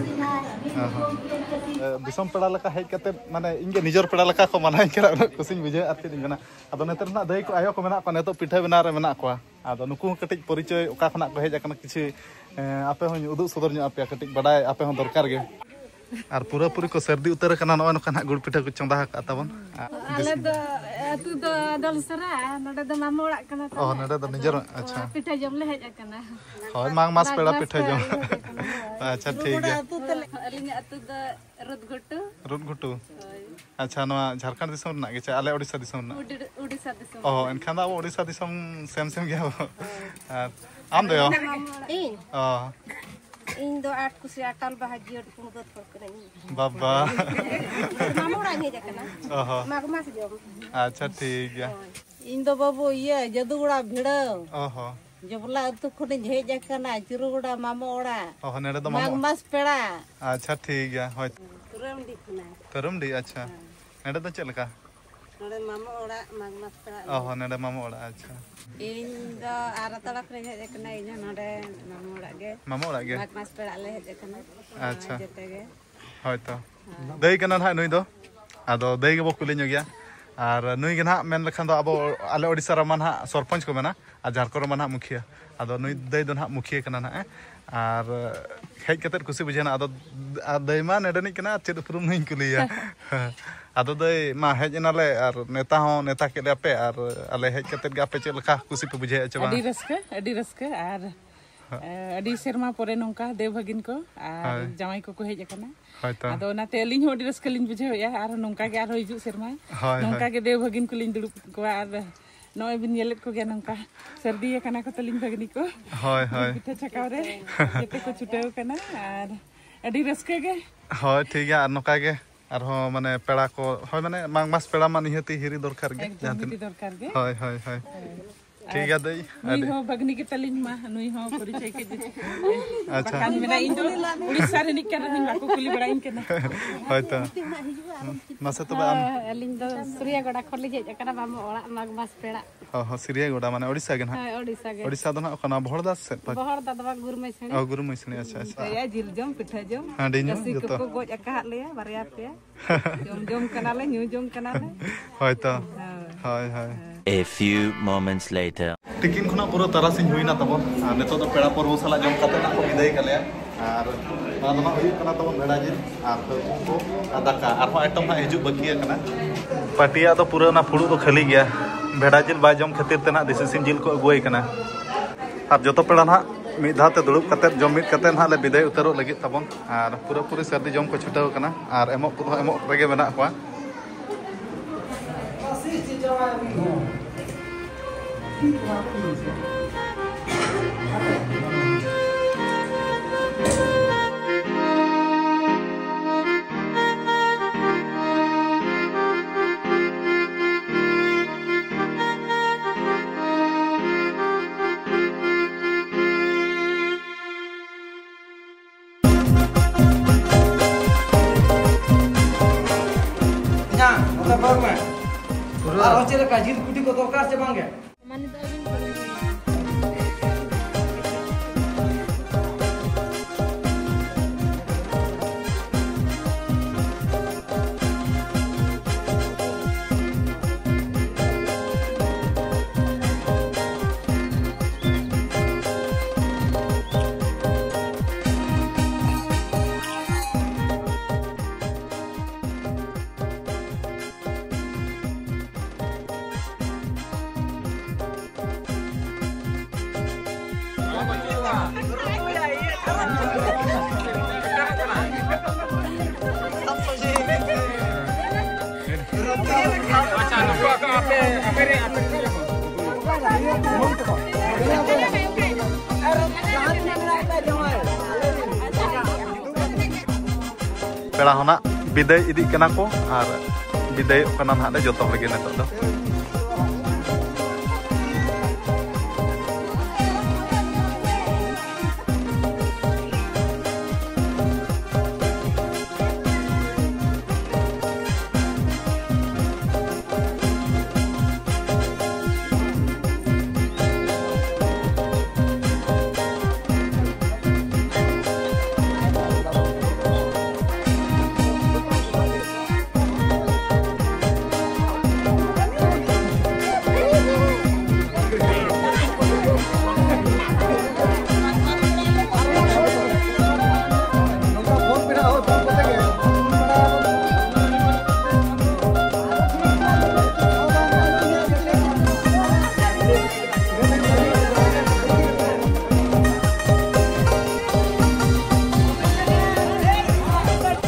ᱚ ᱦᱚᱸ᱾ ᱮ, ᱫᱤᱥᱚᱢ ᱯᱮᱲᱟ ᱞᱮᱠᱟ ᱦᱮᱡ ᱠᱟᱛᱮ, ᱢᱟᱱᱮ, ᱤᱧ ᱜᱮ ᱱᱤᱡᱚᱨ ᱯᱮᱲᱟ ᱞᱮᱠᱟ ᱠᱚ ᱢᱟᱱᱟᱣᱤᱧ ᱠᱟᱱᱟ, ᱩᱱᱟᱹᱜ ᱠᱩᱥᱤᱧ ᱵᱩᱡᱷᱟᱹᱣᱟ᱾ ᱟᱨ ᱪᱮᱫ ᱤᱧ ᱢᱮᱱᱟ, ᱟᱫᱚ ᱱᱮᱛᱟᱨ ᱱᱟᱜ ᱫᱟᱹᱭ ᱠᱚ ᱟᱭᱳ ᱠᱚ ᱢᱮᱱᱟᱜ ᱠᱚᱣᱟ, ᱱᱤᱛᱚᱜ ᱯᱤᱴᱷᱟᱹ ᱵᱮᱱᱟᱣ ᱨᱮ ᱢᱮᱱᱟᱜ ᱠᱚᱣᱟ᱾ ᱟᱫᱚ ᱱᱩᱠᱩ ᱦᱚᱸ ᱠᱟᱹᱴᱤᱡ ᱯᱚᱨᱤᱪᱚᱭ ᱚᱠᱟ ᱠᱷᱚᱱᱟᱜ ᱠᱚ ᱦᱮᱡ ᱟᱠᱟᱱᱟ, ᱠᱤᱪᱷᱩ, ᱮ, ᱟᱯᱮ ᱦᱚᱸᱧ ᱩᱫᱩᱜ ᱥᱚᱫᱚᱨ ᱧᱚᱜ ᱟᱯᱮᱭᱟ, ᱠᱟᱹᱴᱤᱡ ᱵᱟᱰᱟᱭ ᱟᱯᱮ ᱦᱚᱸ ᱫᱚᱨᱠᱟᱨ ᱜᱮ᱾ ᱟᱨ ᱯᱩᱨᱟᱹᱯᱩᱨᱤ ᱠᱚ ᱥᱟᱹᱨᱫᱤ ᱩᱛᱟᱹᱨ ᱟᱠᱟᱱᱟ, ᱱᱚᱜᱼᱚᱭ ᱱᱚᱝᱠᱟ ᱱᱟᱜ ᱜᱩᱲ ᱯᱤᱴᱷᱟᱹ ᱠᱚ ᱪᱚᱸᱫᱟ ᱟᱠᱟᱫ ᱛᱟᱵᱚᱱ᱾ ᱟᱞᱮ ᱫᱚ ᱟᱹᱛᱩ ᱫᱚ ᱫᱚᱞᱥᱟᱨᱟ, ᱱᱚᱰᱮ ᱫᱚ ᱢᱟᱢᱟ ᱚᱲᱟᱜ ᱠᱟᱱᱟ ᱚ, ᱛᱟᱞᱮ᱾ ᱱᱚᱰᱮ ᱫᱚ ᱟᱫᱚ ᱱᱤᱡᱮᱨ, ᱱᱚᱣᱟ ᱟᱪᱪᱷᱟ᱾ ᱯᱤᱴᱷᱟᱹ ᱡᱚᱢ ᱞᱮ ᱦᱮᱡ ᱟᱠᱟᱱᱟ᱾ ᱦᱳᱭ, ᱢᱟᱜᱽ ᱢᱟᱥ ᱢᱟᱜᱽ ᱯᱮᱲᱟ ᱢᱟᱥ ᱯᱤᱴᱷᱟᱹ ᱯᱮᱲᱟ ᱡᱚᱢ᱾ ᱞᱮ ᱦᱮᱡ ᱟᱠᱟᱱᱟ, ᱦᱳᱭ᱾ ᱟᱪᱪᱷᱟ, ᱴᱷᱤᱠ ᱜᱮᱭᱟ᱾ ᱟᱹᱞᱤᱧᱟᱜ ᱟᱹᱛᱩ ᱫᱚ ᱨᱩᱫᱽᱜᱷᱩᱴᱩ᱾ ᱨᱩᱫᱽᱜᱷᱩᱴᱩ᱾ ᱦᱳᱭ᱾ ᱟᱪᱪᱷᱟ, ᱱᱚᱣᱟ ᱡᱷᱟᱲᱠᱷᱚᱸᱰ ᱫᱤᱥᱚᱢ ᱨᱮᱱᱟᱜ ᱜᱮ ᱪᱮ ᱟᱞᱮ ᱳᱰᱤᱥᱟ ᱫᱤᱥᱚᱢ ᱨᱮᱱᱟᱜ? ᱩᱰᱤ-, ᱳᱰᱤᱥᱟ ᱫᱤᱥᱚᱢ ᱚ, ᱨᱮᱱᱟᱜ᱾ ᱮᱱᱠᱷᱟᱱ ᱫᱚ ᱟᱵᱚ ᱳᱰᱤᱥᱟ ᱫᱤᱥᱚᱢ ᱥᱮᱢ ᱥᱮᱢ ᱜᱮᱭᱟ ᱵᱚ᱾ ᱦᱳᱭ᱾ ᱟᱨ ᱟᱢ ᱫᱚ ᱭᱟ? ᱤᱧ? ᱚ᱾ ᱤᱧ ᱫᱚ ᱟᱴ ᱠᱩᱥᱤ ᱟᱴᱟᱞ ᱵᱟᱦᱟ ᱡᱤᱭᱚᱱ ᱯᱩᱱᱜᱟᱹᱫ ᱦᱚᱲ ᱠᱟᱹᱱᱟᱹᱧ᱾ ᱵᱟᱵᱟ᱾ ᱢᱟᱢᱚ ᱚᱲᱟᱜ ᱤᱧ ᱦᱮᱡ ᱟᱠᱟᱱᱟ᱾ ᱚ ᱦᱚᱸ᱾ ᱢᱟᱜᱽ ᱢᱟᱥ ᱡᱚᱢ᱾ ᱟᱪᱪᱷᱟ, ᱴᱷᱤᱠ ᱜᱮᱭᱟ᱾ ᱦᱳᱭ᱾ ᱤᱧ ᱫᱚ ᱵᱟᱹᱵᱩ ᱤᱭᱟᱹ ᱡᱟᱹᱫᱩᱜᱚᱲᱟ ᱵᱷᱤᱲᱟᱹᱣ᱾ ᱚ ᱦᱚᱸ᱾ ᱡᱚᱵᱞᱟ ᱟᱹᱛᱩ ᱠᱷᱚᱱᱤᱧ ᱦᱮᱡ ᱟᱠᱟᱱᱟ, ᱪᱤᱨᱩᱜᱚᱲᱟ ᱢᱟᱢᱚ ᱚᱲᱟᱜ᱾ ᱚ ᱦᱚᱸ, ᱱᱚᱰᱮ ᱫᱚ ᱢᱟᱢᱚ ᱢᱟᱜᱽ ᱢᱟᱥ ᱯᱮᱲᱟ᱾ ᱟᱪᱪᱷᱟ, ᱴᱷᱤᱠ ᱜᱮᱭᱟ, ᱦᱳᱭ᱾ ᱛᱩᱨᱟᱹᱢᱰᱤ ᱠᱷᱚᱱᱟᱜ᱾ ᱛᱩᱨᱟᱹᱢᱰᱤ, ᱟᱪᱪᱷᱟ᱾ ᱦᱮᱸ᱾ ᱱᱚᱰᱮ ᱫᱚ ᱪᱮᱫ ᱞᱮᱠᱟ? ᱱᱚᱰᱮ ᱢᱟᱢᱚ ᱚᱲᱟᱜ, ᱢᱟᱜᱽ ᱢᱟᱥ ᱯᱮᱲᱟ᱾ ᱚ ᱦᱚᱸ, ᱱᱚᱰᱮ ᱢᱟᱢᱚ ᱚᱲᱟᱜ, ᱟᱪᱪᱷᱟ᱾ ᱤᱧ ᱫᱚ ᱟᱨᱟᱛᱟᱲᱟ ᱠᱷᱚᱱᱤᱧ ᱦᱮᱡ ᱟᱠᱟᱱᱟ, ᱤᱧ ᱦᱚᱸ ᱱᱚᱰᱮ ᱢᱟᱢᱚ ᱚᱲᱟᱜ ᱜᱮ᱾ ᱢᱟᱢᱚ ᱚᱲᱟᱜ ᱜᱮ? ᱢᱟᱜᱽ ᱢᱟᱥ ᱯᱮᱲᱟ ᱞᱮ ᱦᱮᱡ ᱟᱠᱟᱱᱟ᱾ ᱟᱪᱪᱷᱟ᱾ ᱡᱚᱛᱚ ᱜᱮ᱾ ᱦᱳᱭ ᱛᱚ᱾ ᱦᱮᱸ᱾ ᱫᱟᱹᱭ ᱠᱟᱱᱟ ᱱᱟᱦᱟᱜ ᱱᱩᱭ ᱫᱚ᱾ ᱟᱫᱚ ᱫᱟᱹᱭ ᱜᱮᱵᱚ ᱠᱩᱞᱤ ᱧᱚᱜᱮᱭᱟ᱾ ᱟᱨ ᱱᱩᱭ ᱜᱮ ᱱᱟᱦᱟᱜ ᱢᱮᱱ ᱞᱮᱠᱷᱟᱱ ᱫᱚ ᱟᱵᱚ, ᱟᱞᱮ ᱳᱰᱤᱥᱟ ᱨᱮᱢᱟ ᱱᱟᱦᱟᱜ ᱥᱚᱨᱯᱚᱧᱪ ᱠᱚ ᱢᱮᱱᱟ, ᱟᱨ ᱡᱷᱟᱲᱠᱷᱚᱸᱰ ᱨᱮᱢᱟ ᱱᱟᱦᱟᱜ ᱢᱩᱠᱷᱤᱭᱟᱹ᱾ ᱟᱫᱚ ᱱᱩᱭ ᱫᱟᱹᱭ ᱫᱚ ᱱᱟᱦᱟᱜ ᱢᱩᱠᱷᱤᱭᱟᱹ ᱠᱟᱱᱟ ᱱᱟᱦᱟᱜ᱾ ᱟᱨ ᱦᱮᱡ ᱠᱟᱛᱮᱫ ᱠᱩᱥᱤ ᱵᱩᱡᱷᱟᱹᱣ ᱮᱱᱟ᱾ ᱟᱫᱚ ᱟᱨ ᱫᱟᱹᱭ ᱢᱟ ᱱᱚᱰᱮᱱᱤᱡ ᱠᱟᱱᱟ, ᱟᱨ ᱪᱮᱫ ᱩᱯᱨᱩᱢ ᱱᱟᱦᱟᱜ ᱤᱧ ᱠᱩᱞᱤᱭᱮᱭᱟ? ᱟᱫᱚ ᱫᱟᱹᱭ ᱢᱟ ᱦᱮᱡ ᱮᱱᱟᱞᱮ, ᱟᱨ ᱱᱮᱣᱛᱟ ᱦᱚᱸ ᱱᱮᱣᱛᱟ ᱠᱮᱫ ᱞᱮᱭᱟ ᱯᱮ, ᱟᱨ ᱟᱞᱮ ᱦᱮᱡ ᱠᱟᱛᱮᱫ ᱜᱮ ᱟᱯᱮ ᱪᱮᱫ ᱞᱮᱠᱟ ᱠᱩᱥᱤ ᱯᱮ ᱵᱩᱡᱷᱟᱹᱣᱮᱫᱼᱟ ᱪᱮ ᱵᱟᱝ? ᱟᱹᱰᱤ ᱨᱟᱹᱥᱠᱟᱹ, ᱟᱹᱰᱤ ᱨᱟᱹᱥᱠᱟᱹ᱾ ᱟᱨ ᱦᱮᱸ᱾ ᱮ, ᱟᱹᱰᱤ ᱥᱮᱨᱢᱟ ᱯᱚᱨᱮ ᱱᱚᱝᱠᱟ ᱫᱮᱣ ᱵᱷᱟᱹᱜᱤᱱ ᱠᱚ ᱟᱨ ᱦᱳᱭ᱾ ᱡᱟᱶᱟᱭ ᱠᱚᱠᱚ ᱦᱮᱡ ᱟᱠᱟᱱᱟ᱾ ᱦᱳᱭ ᱛᱚ᱾ ᱟᱫᱚ ᱚᱱᱟᱛᱮ ᱟᱹᱞᱤᱧ ᱦᱚᱸ ᱟᱹᱰᱤ ᱨᱟᱹᱥᱠᱟᱹ ᱞᱤᱧ ᱵᱩᱡᱷᱟᱹᱣᱮᱫᱼᱟ, ᱟᱨ ᱱᱚᱝᱠᱟ ᱜᱮ ᱟᱨᱦᱚᱸ ᱦᱤᱡᱩᱜ ᱥᱮᱨᱢᱟ ᱦᱳᱭ, ᱱᱚᱝᱠᱟ ᱦᱳᱭ᱾ ᱜᱮ ᱫᱮᱣ ᱵᱷᱟᱹᱜᱤᱱ ᱠᱚᱞᱤᱧ ᱫᱩᱲᱩᱵ ᱠᱚᱣᱟ᱾ ᱟᱨ ᱱᱚᱜᱼᱚᱭ ᱵᱤᱱ ᱧᱮᱞᱮᱫ ᱠᱚᱜᱮᱭᱟ, ᱱᱚᱝᱠᱟ ᱥᱟᱹᱨᱫᱤ ᱟᱠᱟᱱᱟ ᱠᱚ ᱛᱟᱹᱞᱤᱧ ᱵᱷᱟᱹᱜᱤᱱᱤ ᱠᱚ᱾ ᱦᱳᱭ, ᱦᱳᱭ᱾ ᱯᱤᱴᱷᱟᱹ ᱪᱷᱟᱠᱟᱣ ᱨᱮ ᱡᱚᱛᱚ ᱠᱚ ᱪᱷᱩᱴᱟᱹᱣ ᱟᱠᱟᱱᱟ, ᱟᱨ ᱟᱹᱰᱤ ᱨᱟᱹᱥᱠᱟᱹ ᱜᱮ᱾ ᱦᱳᱭ, ᱴᱷᱤᱠ ᱜᱮᱭᱟ᱾ ᱟᱨ ᱱᱚᱝᱠᱟ ᱜᱮ ᱟᱨᱦᱚᱸ, ᱢᱟᱱᱮ, ᱯᱮᱲᱟ ᱠᱚ, ᱦᱳᱭ, ᱢᱟᱱᱮ, ᱢᱟᱜᱽ ᱢᱟᱥ ᱯᱮᱲᱟ ᱢᱟ ᱱᱤᱦᱟᱹᱛᱤ ᱦᱤᱨᱤ ᱫᱚᱨᱠᱟᱨ ᱜᱮ, ᱮᱠᱫᱚᱢ ᱡᱟᱦᱟᱸ ᱦᱤᱨᱤ ᱛᱤᱱᱟᱹᱜ᱾ ᱫᱚᱨᱠᱟᱨ ᱜᱮ᱾ ᱦᱳᱭ, ᱦᱳᱭ, ᱦᱳᱭ᱾ ᱦᱳᱭ᱾ ᱴᱷᱤᱠ ᱟᱨ ᱜᱮᱭᱟ ᱫᱟᱹᱭ, ᱱᱩᱭ ᱟᱹᱰᱤ ᱦᱚᱸ ᱵᱷᱟᱹᱜᱽᱱᱤ ᱜᱮ ᱛᱟᱹᱞᱤᱧ ᱢᱟ, ᱱᱩᱭ ᱦᱚᱸ ᱯᱚᱨᱤᱪᱚᱭ ᱠᱮᱫ ᱟᱪᱪᱷᱟ᱾ ᱵᱟᱠᱷᱟᱱ ᱢᱮᱱᱟ, ᱤᱧ ᱫᱚ ᱩᱲᱤᱥᱥᱟ ᱨᱤᱱᱤᱡ ᱠᱟᱱ ᱨᱮᱦᱚᱸᱧ ᱵᱟᱠᱚ ᱠᱩᱞᱤ ᱵᱟᱲᱟᱭᱤᱧ ᱠᱟᱱᱟ᱾ ᱦᱳᱭ ᱛᱚ᱾ ᱢᱟᱥᱮ ᱛᱚᱵᱮ ᱟᱢ᱾ ᱦᱳᱭ, ᱟᱹᱞᱤᱧ ᱫᱚ ᱥᱩᱨᱤᱭᱟᱜᱚᱰᱟ ᱠᱷᱚᱱ ᱞᱤᱧ ᱦᱮᱡ ᱟᱠᱟᱱᱟ, ᱢᱟᱢᱚ ᱚᱲᱟᱜ, ᱢᱟᱜᱽ ᱢᱟᱥ ᱯᱮᱲᱟ᱾ ᱦᱚᱸ, ᱦᱚᱸ, ᱥᱤᱨᱤᱭᱟᱹ ᱜᱚᱰᱟ, ᱢᱟᱱᱮ ᱳᱰᱤᱥᱟ ᱜᱮ ᱱᱟᱦᱟᱜ? ᱦᱳᱭ, ᱳᱰᱤᱥᱟ ᱜᱮ᱾ ᱳᱰᱤᱥᱟ ᱫᱚ ᱱᱟᱦᱟᱜ ᱚᱠᱟ, ᱱᱚᱣᱟ ᱵᱚᱦᱚᱲᱫᱟ ᱥᱮᱫ ᱯᱟᱪᱮ? ᱵᱚᱦᱚᱲᱫᱟ ᱫᱚ ᱵᱟᱝ, ᱜᱩᱨᱢᱟᱹᱭ ᱥᱟᱹᱲᱤ᱾ ᱚ, ᱜᱩᱨᱢᱟᱹᱭ ᱥᱟᱹᱲᱤ, ᱟᱪᱪᱷᱟ, ᱟᱪᱪᱷᱟ᱾ ᱫᱟᱭᱟ ᱡᱤᱞ ᱡᱚᱢ, ᱯᱤᱴᱷᱟᱹ ᱡᱚᱢ, ᱦᱟᱺᱰᱤ ᱧᱩ ᱨᱟᱹᱥᱤ ᱡᱚᱛᱚ᱾ ᱠᱚᱠᱚ ᱜᱚᱡ ᱟᱠᱟᱫ ᱞᱮᱭᱟ ᱵᱟᱨᱭᱟ ᱯᱮᱭᱟ᱾ ᱡᱚᱢ ᱡᱚᱢ ᱠᱟᱱᱟᱞᱮ, ᱧᱩ ᱡᱚᱝ ᱠᱟᱱᱟᱞᱮ᱾ ᱦᱳᱭ ᱛᱚ᱾ ᱦᱳᱭ᱾ ᱦᱳᱭ, ᱦᱳᱭ᱾ ᱦᱳᱭ᱾ A few moments later. ᱛᱤᱠᱤᱱ ᱠᱷᱚᱱᱟᱜ ᱯᱩᱨᱟᱹ ᱛᱟᱨᱟᱥᱤᱧ ᱦᱩᱭᱱᱟ ᱛᱟᱵᱚᱱ, ᱟᱨ ᱱᱤᱛᱚᱜ ᱫᱚ ᱯᱮᱲᱟ ᱯᱟᱹᱨᱣᱟᱹ ᱥᱟᱞᱟᱜ ᱡᱚᱢ ᱠᱟᱛᱮ ᱱᱟᱜ ᱠᱚ ᱵᱤᱫᱟᱹᱭ ᱠᱟᱞᱮᱭᱟ᱾ ᱟᱨ ᱱᱚᱣᱟ ᱫᱚ ᱱᱟᱜ ᱦᱩᱭᱩᱜ ᱠᱟᱱᱟ ᱛᱟᱵᱚᱱ ᱵᱷᱮᱰᱟ ᱡᱤᱞ ᱟᱨ ᱦᱟᱹᱠᱩ ᱠᱚ ᱟᱨ ᱫᱟᱠᱟ, ᱟᱨᱦᱚᱸ item ᱦᱟᱸᱜ ᱦᱤᱡᱩᱜ ᱵᱟᱹᱠᱤ ᱟᱠᱟᱱᱟ᱾ ᱯᱟᱹᱴᱤᱭᱟᱜ ᱫᱚ ᱯᱩᱨᱟᱹ ᱚᱱᱟ ᱯᱷᱩᱲᱩᱜ ᱫᱚ ᱠᱷᱟᱹᱞᱤ ᱜᱮᱭᱟ, ᱵᱷᱮᱰᱟ ᱡᱤᱞ ᱵᱟᱭ ᱡᱚᱢ ᱠᱷᱟᱹᱛᱤᱨ ᱛᱮ ᱱᱟᱜ ᱫᱮᱥᱤ ᱥᱤᱢ ᱡᱤᱞ ᱠᱚ ᱟᱹᱜᱩᱣᱟᱭ ᱠᱟᱱᱟ᱾ ᱟᱨ ᱡᱚᱛᱚ ᱯᱮᱲᱟ ᱱᱟᱜ ᱢᱤᱫ ᱫᱷᱟᱣ ᱛᱮ ᱫᱩᱲᱩᱵ ᱠᱟᱛᱮ, ᱡᱚᱢ ᱢᱤᱫ ᱠᱟᱛᱮ ᱱᱟᱜ ᱞᱮ ᱵᱤᱫᱟᱹᱭ ᱩᱛᱟᱹᱨᱚᱜ ᱞᱟᱹᱜᱤᱫ ᱛᱟᱵᱚᱱ᱾ ᱟᱨ ᱯᱩᱨᱟᱹ ᱯᱩᱨᱤ ᱥᱟᱹᱨᱫᱤ ᱡᱚᱢ ᱠᱚ ᱪᱷᱩᱴᱟᱹᱣ ᱟᱠᱟᱱᱟ, ᱟᱨ ᱮᱢᱚᱜ ᱠᱚᱫᱚ ᱮᱢᱚᱜ ᱨᱮᱜᱮ ᱢᱮᱱᱟᱜ ᱠᱚᱣᱟ᱾ ᱟᱨ ᱪᱮᱫ ᱞᱮᱠᱟ ᱡᱤᱞ ᱠᱩᱴᱤ ᱠᱚ ᱫᱚᱨᱠᱟᱨ ᱥᱮ ᱵᱟᱝ ᱜᱮ? ᱯᱮᱲᱟ ᱦᱚᱸ ᱱᱟᱜ ᱵᱤᱫᱟᱹᱭ ᱤᱫᱤᱜ ᱠᱟᱱᱟ ᱠᱚ ᱟᱨ ᱵᱤᱫᱟᱹᱭᱚᱜ ᱠᱟᱱᱟ ᱱᱟᱦᱟᱜ ᱞᱮ ᱡᱚᱛᱚ ᱦᱚᱲ ᱜᱮ ᱱᱤᱛᱚᱜ ᱫᱚ᱾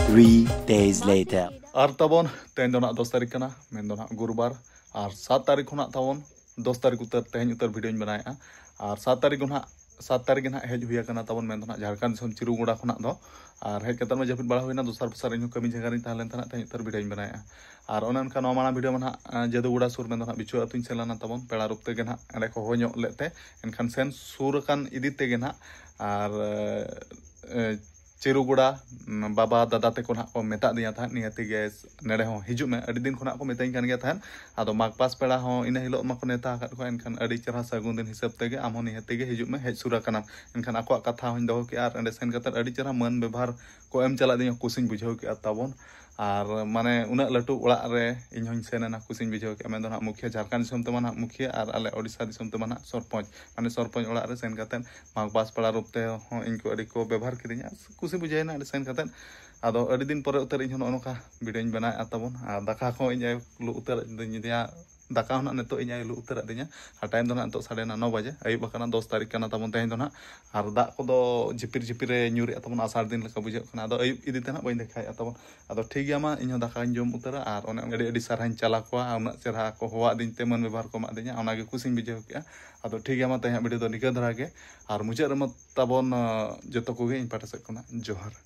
Three days later. ᱟᱨ ᱛᱟᱵᱚᱱ ᱛᱮᱦᱮᱧ ᱫᱚ ᱱᱟᱦᱟᱜ ᱫᱚᱥ ᱛᱟᱹᱨᱤᱠᱷ ᱠᱟᱱᱟ, ᱢᱮᱱᱫᱚ ᱱᱟᱦᱟᱜ ᱜᱩᱨᱩᱵᱟᱨ᱾ ᱟᱨ ᱥᱟᱛ ᱛᱟᱹᱨᱤᱠᱷ ᱠᱷᱚᱱᱟᱜ ᱛᱟᱵᱚᱱ ᱫᱚᱥ ᱛᱟᱹᱨᱤᱠᱷ ᱩᱛᱟᱹᱨ ᱛᱮᱦᱮᱧ ᱩᱛᱟᱹᱨ ᱵᱷᱤᱰᱤᱭᱳᱧ ᱵᱮᱱᱟᱣᱮᱫᱼᱟ᱾ ᱟᱨ ᱥᱟᱛ ᱛᱟᱹᱨᱤᱠᱷ ᱫᱚ ᱱᱟᱦᱟᱜ ᱥᱟᱛ ᱛᱟᱹᱨᱤᱠᱷ ᱜᱮ ᱱᱟᱦᱟᱜ ᱦᱮᱡ ᱦᱩᱭ ᱟᱠᱟᱱᱟ ᱛᱟᱵᱚᱱ, ᱢᱮᱱᱫᱚ ᱱᱟᱦᱟᱜ ᱡᱷᱟᱲᱠᱷᱚᱸᱰ ᱫᱤᱥᱚᱢ ᱪᱤᱨᱩᱜᱚᱲᱟ ᱠᱷᱚᱱᱟᱜ ᱫᱚ᱾ ᱟᱨ ᱦᱮᱡ ᱠᱟᱛᱮ ᱢᱟ ᱡᱟᱹᱯᱤᱫ ᱵᱟᱲᱟ ᱦᱩᱭᱱᱟ, ᱫᱚᱥᱟᱨ ᱵᱚᱥᱟᱨ ᱤᱧᱦᱚᱸ ᱠᱟᱹᱢᱤ ᱡᱟᱭᱜᱟ ᱨᱤᱧ ᱛᱟᱦᱮᱸ ᱞᱮᱱ ᱛᱟᱦᱮᱱᱟ, ᱛᱮᱦᱮᱧ ᱩᱛᱟᱹᱨ ᱵᱷᱤᱰᱤᱭᱳᱧ ᱵᱮᱱᱟᱣᱮᱫᱼᱟ᱾ ᱟᱨ ᱚᱱᱮ ᱚᱱᱠᱟ ᱱᱚᱣᱟ ᱢᱟᱲᱟᱝ ᱵᱷᱤᱰᱤᱭᱳ ᱢᱟ ᱱᱟᱦᱟᱜ ᱡᱟᱹᱫᱩᱜᱚᱲᱟ ᱥᱩᱨ, ᱢᱮᱱᱫᱚ ᱱᱟᱦᱟᱜ ᱵᱤᱪᱩ ᱟᱹᱛᱩᱧ ᱥᱮᱱ ᱞᱮᱱᱟ ᱛᱟᱵᱚᱱ, ᱯᱮᱲᱟ ᱨᱩᱯ ᱛᱮᱜᱮ ᱱᱟᱦᱟᱜ ᱚᱸᱰᱮ ᱠᱚ ᱦᱚᱦᱚ ᱧᱚᱜ ᱞᱮᱫ ᱛᱮ, ᱮᱱᱠᱷᱟᱱ ᱥᱮᱱ ᱥᱩᱨ ᱟᱠᱟᱱ ᱤᱫᱤ ᱛᱮᱜᱮ ᱱᱟᱦᱟᱜ ᱟᱨ ᱮ, ᱪᱤᱨᱩᱜᱚᱲᱟ, ᱩᱸ, ᱵᱟᱵᱟ ᱫᱟᱫᱟ ᱛᱮᱠᱚ ᱱᱟᱦᱟᱜ ᱠᱚ ᱢᱮᱛᱟᱫ ᱫᱤᱧᱟ ᱛᱟᱦᱮᱸᱫ, "ᱱᱤᱦᱟᱹᱛᱤ ᱜᱮ ᱱᱮᱰᱮ ᱦᱚᱸ ᱦᱤᱡᱩᱜ ᱢᱮ", ᱟᱹᱰᱤ ᱫᱤᱱ ᱠᱷᱚᱱᱟᱜ ᱠᱚ ᱢᱮᱛᱟᱹᱧ ᱠᱟᱱ ᱜᱮᱭᱟ ᱛᱟᱦᱮᱸᱫ᱾ ᱟᱫᱚ ᱢᱟᱜᱽ ᱯᱟᱥ ᱯᱮᱲᱟ ᱦᱚᱸ ᱤᱱᱟᱹ ᱦᱤᱞᱳᱜ ᱢᱟᱠᱚ ᱱᱮᱣᱛᱟ ᱟᱠᱟᱫ ᱠᱚᱣᱟ, ᱮᱱᱠᱷᱟᱱ ᱟᱹᱰᱤ ᱪᱮᱦᱨᱟ ᱥᱟᱹᱜᱩᱱ ᱫᱤᱱ ᱦᱤᱥᱟᱹᱵ ᱛᱮᱜᱮ ᱟᱢ ᱦᱚᱸ ᱱᱤᱦᱟᱹᱛᱤ ᱜᱮ ᱦᱤᱡᱩᱜ ᱢᱮ, ᱦᱮᱡ ᱥᱩᱨ ᱟᱠᱟᱱᱟᱢ᱾ ᱮᱱᱠᱷᱟᱱ ᱟᱠᱚᱣᱟᱜ ᱠᱟᱛᱷᱟ ᱦᱚᱸᱧ ᱫᱚᱦᱚ ᱠᱮᱜᱼᱟ ᱟᱨ ᱚᱸᱰᱮ ᱥᱮᱱ ᱠᱟᱛᱮᱫ ᱟᱹᱰᱤ ᱪᱮᱦᱨᱟ ᱢᱟᱹᱱ ᱵᱮᱵᱷᱟᱨ ᱠᱚ ᱮᱢ ᱪᱟᱞᱟᱫᱤᱧᱟ, ᱠᱩᱥᱤᱧ ᱵᱩᱡᱷᱟᱹᱣ ᱠᱮᱜᱼᱟ ᱛᱟᱵᱚᱱ᱾ ᱟᱨ ᱢᱟᱱᱮ ᱩᱱᱟᱹᱜ ᱞᱟᱹᱴᱩ ᱚᱲᱟᱜ ᱨᱮ ᱤᱧ ᱦᱚᱸᱧ ᱥᱮᱱ ᱮᱱᱟ, ᱠᱩᱥᱤᱧ ᱵᱩᱡᱷᱟᱹᱣ ᱠᱮᱜᱼᱟ᱾ ᱢᱮᱱᱫᱚ ᱱᱟᱦᱟᱜ ᱢᱩᱠᱷᱤᱭᱟᱹ, ᱡᱷᱟᱲᱠᱷᱚᱸᱰ ᱫᱤᱥᱚᱢ ᱛᱮᱢᱟ ᱱᱟᱦᱟᱜ ᱢᱩᱠᱷᱤᱭᱟᱹ ᱟᱨ ᱟᱞᱮ ᱳᱰᱤᱥᱟ ᱫᱤᱥᱚᱢ ᱛᱮᱢᱟ ᱱᱟᱦᱟᱜ ᱥᱚᱨᱯᱚᱧᱪ, ᱢᱟᱱᱮ ᱥᱚᱨᱯᱚᱧᱪ ᱚᱲᱟᱜ ᱨᱮ ᱥᱮᱱ ᱠᱟᱛᱮᱫ ᱢᱟᱜᱽ ᱯᱟᱥ ᱯᱮᱲᱟ ᱨᱩᱯ ᱛᱮᱦᱚᱸ ᱤᱧ ᱠᱚ ᱟᱹᱰᱤ ᱠᱚ ᱵᱮᱵᱷᱟᱨ ᱠᱤᱫᱤᱧᱟ, ᱠᱩᱥᱤ ᱵᱩᱡᱷᱟᱹᱣᱮᱱᱟ ᱟᱹᱰᱤ ᱥᱮᱱ ᱠᱟᱛᱮᱫ᱾ ᱟᱫᱚ ᱟᱹᱰᱤ ᱫᱤᱱ ᱯᱚᱨᱮ ᱩᱛᱟᱹᱨ ᱤᱧ ᱦᱚᱸ ᱱᱚᱜᱼᱚ ᱱᱚᱝᱠᱟ ᱵᱷᱤᱰᱤᱭᱳᱧ ᱵᱮᱱᱟᱣᱮᱫᱼᱟ ᱛᱟᱵᱚᱱ᱾ ᱟᱨ ᱫᱟᱠᱟ ᱠᱚ ᱤᱧ ᱟᱭᱳ ᱞᱩ ᱩᱛᱟᱹᱨ ᱟᱹᱫᱤᱧᱟ, ᱫᱟᱠᱟ ᱦᱚᱸ ᱱᱟᱜ ᱱᱤᱛᱚᱜ ᱤᱧ ᱟᱭᱳ ᱞᱩ ᱩᱛᱟᱹᱨ ᱟᱹᱫᱤᱧᱟ᱾ ᱟᱨ ᱴᱟᱭᱤᱢ ᱫᱚ ᱱᱟᱜ ᱱᱤᱛᱚᱜ ᱥᱟᱰᱮ ᱱᱟ ᱱᱚ ᱵᱟᱡᱮ, ᱟᱹᱭᱩᱵ ᱟᱠᱟᱱᱟ, ᱫᱚᱥ ᱛᱟᱹᱨᱤᱠᱷ ᱠᱟᱱᱟ ᱛᱟᱵᱚᱱ ᱛᱮᱦᱮᱧ ᱫᱚ ᱱᱟᱜ᱾ ᱟᱨ ᱫᱟᱜ ᱠᱚᱫᱚ ᱡᱷᱤᱯᱤᱨ ᱡᱷᱤᱯᱤᱨ ᱮ ᱧᱩᱨᱮᱜᱼᱟ ᱛᱟᱵᱚᱱ, ᱟᱥᱟᱲ ᱫᱤᱱ ᱞᱮᱠᱟ ᱵᱩᱡᱷᱟᱹᱜ ᱠᱟᱱᱟ᱾ ᱟᱫᱚ ᱟᱹᱭᱩᱵ ᱤᱫᱤ ᱛᱮ ᱱᱟᱜ ᱵᱟᱹᱧ ᱫᱮᱠᱷᱟᱣᱮᱫᱼᱟ ᱛᱟᱵᱚᱱ᱾ ᱟᱫᱚ ᱴᱷᱤᱠ ᱜᱮᱭᱟ, ᱢᱟ ᱤᱧ ᱦᱚᱸ ᱫᱟᱠᱟᱧ ᱡᱚᱢ ᱩᱛᱟᱹᱨᱟ ᱟᱨ ᱚᱱᱮ ᱟᱹᱰᱤ ᱟᱹᱰᱤ ᱥᱟᱨᱦᱟᱣᱤᱧ ᱪᱟᱞ ᱟᱠᱚᱣᱟ, ᱩᱱᱟᱹᱜ ᱪᱮᱦᱨᱟ ᱠᱚ ᱦᱚᱦᱚᱣᱟᱫᱤᱧ ᱛᱮ, ᱢᱟᱹᱱ ᱵᱮᱵᱷᱟᱨ ᱠᱚ ᱮᱢᱟᱫᱤᱧᱟ, ᱚᱱᱟᱜᱮ ᱠᱩᱥᱤᱧ ᱵᱩᱡᱷᱟᱹᱣ ᱠᱮᱜᱼᱟ᱾ ᱟᱫᱚ ᱴᱷᱤᱠ ᱜᱮᱭᱟ, ᱢᱟ ᱛᱮᱦᱮᱧᱟᱜ ᱵᱷᱤᱰᱤᱭᱳ ᱫᱚ ᱱᱤᱠᱟᱹ ᱫᱷᱟᱨᱟ ᱜᱮ᱾ ᱟᱨ ᱢᱩᱪᱟᱹᱫ ᱨᱮᱢᱟ ᱛᱟᱵᱚᱱ, ᱟᱸ, ᱡᱚᱛᱚ ᱠᱚᱜᱮ ᱤᱧ ᱯᱟᱦᱴᱟ ᱥᱮᱫ ᱠᱷᱚᱱᱟᱜ ᱡᱚᱦᱟᱨ᱾